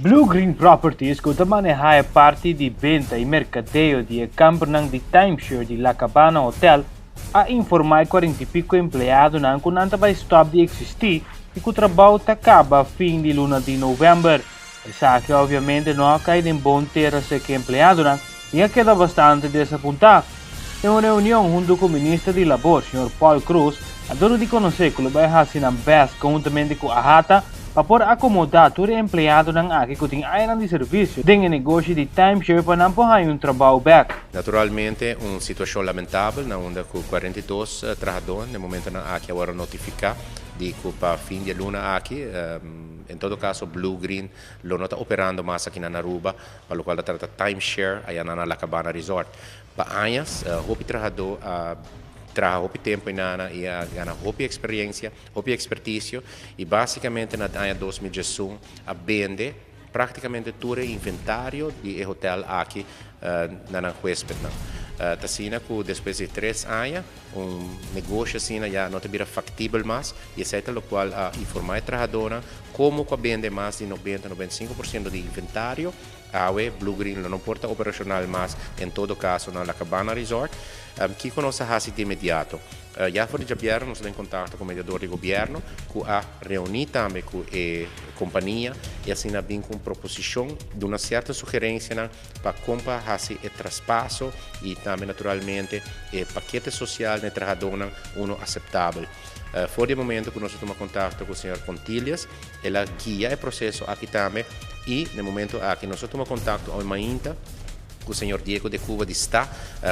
Blue Green Properties ku ta manehá e parti di benta i merkadeo di e kampernan di timeshare di La Cabana Hotel a informá e kuarenta i piko empleadonan ku nan ta bai stòp di eksistí i ku trabou ta kaba fin di luna di novèmber. Esaki obviamente no a kai den bon tera serka e empleadonan i a keda bastante desapuntá. Den un reunion huntu ku Minister di Labor, señor Paul Croes, a duna di konosé ku lo bai hasi nan bèst konhuntamente ku AHATA pa por akomodá tur e empleadonan aki ku tin añanan di servisio den e negoshi di timeshare pa nan por haña un trabou bèk. Naturalmente un situashon lamentabel na unda ku 42 trahadó na e momentonan aki a wòrdu notifiká di ku pa fin di e luna aki, En todo caso Blue Green lo no ta operando mas aki na Aruba pa locual ta trata time share aya na La Cabana Resort. Pa añas hopi trahador a traha hopi tempo einana y a gana hopi experiencia, hopi experticio y basicamente na aña 2011 a bende practicamente tur e inventario di e hotel aki na nan huespednan. Ta asina cu despues di 3 aña un negoshi asina ya no ta bira factibel mas y esey ta locual a informa e trahadornan como cu a bende mas di 90, 95% di inventario. Awe Blue Green lo no por ta operacional mas en todo caso na La Cabana Resort. Kico nos a haci di inmediato? Ya for di djabièrnè nos a den contacto cu mediador di gobierno cu a reuni tambe cu e compania y asina a bin cu un proposicion, duna cierto sugerencianan pa kon pa hasi e traspaso i tambe naturalmente e pakete sosial na e trahadónan uno aseptabel. For di e momento ku nos a tuma kontakto ku señor Pontilius, el a guia e proseso aki tambe i na e momento aki nos a tuma kontakto awe mainta ku señor Diego de Cuba di sta,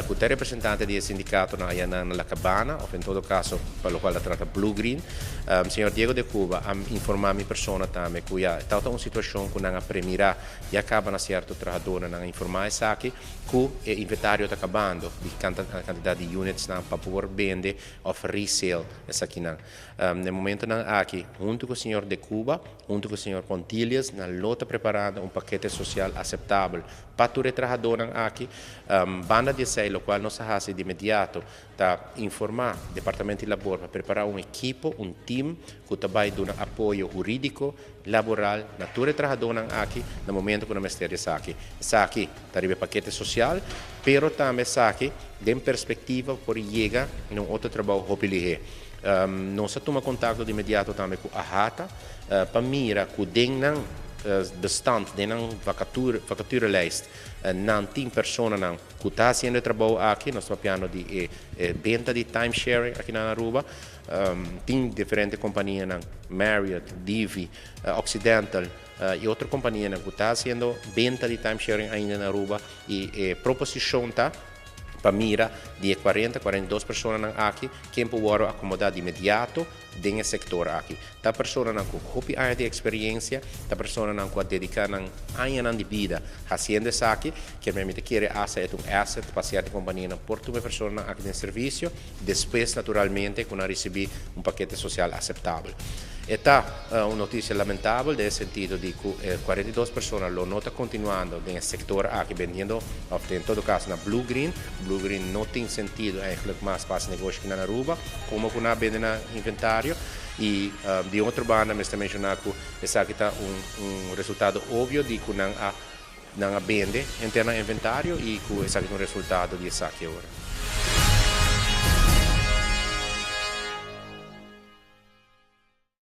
ku ta e representante di e sindikatonan aya na La Cabana òf en todo kaso pa lokual ta trata Blue Green. Señor Diego de Cuba a informá mi persona tambe ku ya tabata un situashon ku nan a premirá. Ya caba na cierto trahadornan a informa esaki cu e inventario ta cabando di cantidad di unitsnan pa por bende of resale esakinan. Na e momentonan aki hunto cu señor De Cuba, hunto cu señor Pontilius nan lo ta preparando un pakete social aceptabel pa tur e trahadornan aki. Banda di esey locual nos a haci di inmediato ta informa Departamento di Labor pa prepara un ekipo, un team cu ta bay duna apoyo huridico, laboral na tur e trahadónan aki na momento ku nan mester di esaki. Esaki ta riba e pakete sosial, pero tambe esaki den perspektiva por yega na un otro trabou hopi lihé. Nos a tuma kontakto di inmediato tambe ku AHATA pa mira ku den nan bestand, den nan vakaturelijst, nan tin personanan ku ta hasiendo e trabou aki. Nos ta papiando di e benta di time sharing aki na Aruba. Tin diferente kompanianan, Marriott, Divi, Occidental i otro kompanianan ku ta hasiendo benta di time sharing ainda na Aruba i e proposishon ta pa mira di e 40, 42 personanan aki ken por wòrdu akomodá di inmediato den e sektor aki. Ta personanan ku hopi aña di eksperiencia, ta personanan ku a dediká nan añanan di bida hasiendo esaki, kier mi ta kere hasta e ta un asset pa sierto kompanianan por tuma e personanan aki den servisio. Despues, naturalmente, cu nan ricibi un pakete social aceptabel. E ta un noticia lamentabel den e sentido di cu e 42 persona lo no ta continuando den e sector aki bendiendo, of den todo caso na Blue Green. Blue Green no tin sentido eigenlijk mas pa haci negoshi aki na Aruba, como cu nan a bende nan inventario. Y di otro banda mester menciona cu esaki ta un resultado obvio di cu nan a bende henter nan inventario y cu esaki ta un resultado di esaki awor.